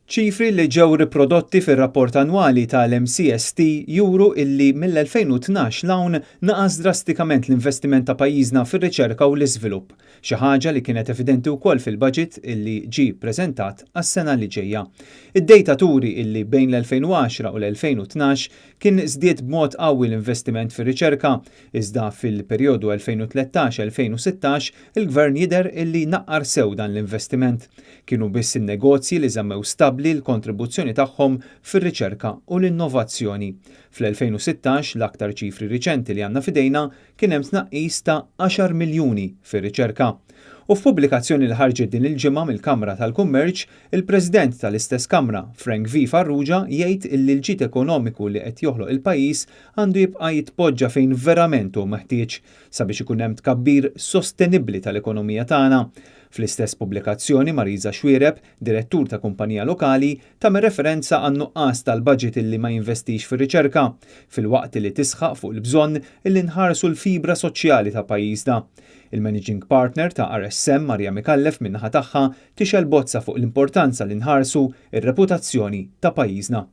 Ċifri li ġew riprodotti fir-rapport annwali tal-MCST juru illi mill-2012 'l hawn naqas drastikament l-investiment ta' pajjiżna fir-riċerka u l-iżvilupp, xi ħaġa li kienet evidenti wkoll fil-budget illi ġie ppreżentat għas-sena li ġejja. Id-dejta turi illi bejn l-2010 u l-2012 kien żdied b'mod qawwi l-investiment fir-riċerka, iżda fil-perjodu 2013-2016 il-Gvern jidher illi naqqar sew dan l-investiment. Kienu biss in-negozji li żammew stabbli l-kontribuzzjoni tagħhom fir-riċerka u l-innovazzjoni. Fl-2016, l-aktar ċifri riċenti li għandna f'idejna, kien hemm tnaqqis ta' għaxar miljuni fir-riċerka. U f'pubblikazzjoni li ħarġet din il-ġimgħa mill-Kamra tal-Kummerċ, il-President tal-istess Kamra, Frank V. Farrugia, jgħid illi l-ġid ekonomiku li qed joħloq il-pajjiż għandu jibqa' jitpoġġa fejn verament hu meħtieġ sabiex ikun hemm tkabbir sostenibbli tal-ekonomija tagħna. Fl-istess pubblikazzjoni, Marisa Xuereb, direttur ta' kumpanija lokali, tagħmel referenza għan-nuqqas tal-budget illi ma jinvestix fir-riċerka, filwaqt li tisħaq fuq il-bżonn illi nħarsu l-fibra soċjali ta' pajjiżna. Il-Managing Partner ta' RSM, Maria Micallef, min-naħa tagħha tixgħel bozza fuq l-importanza li nħarsu r-reputazzjoni ta' pajjiżna.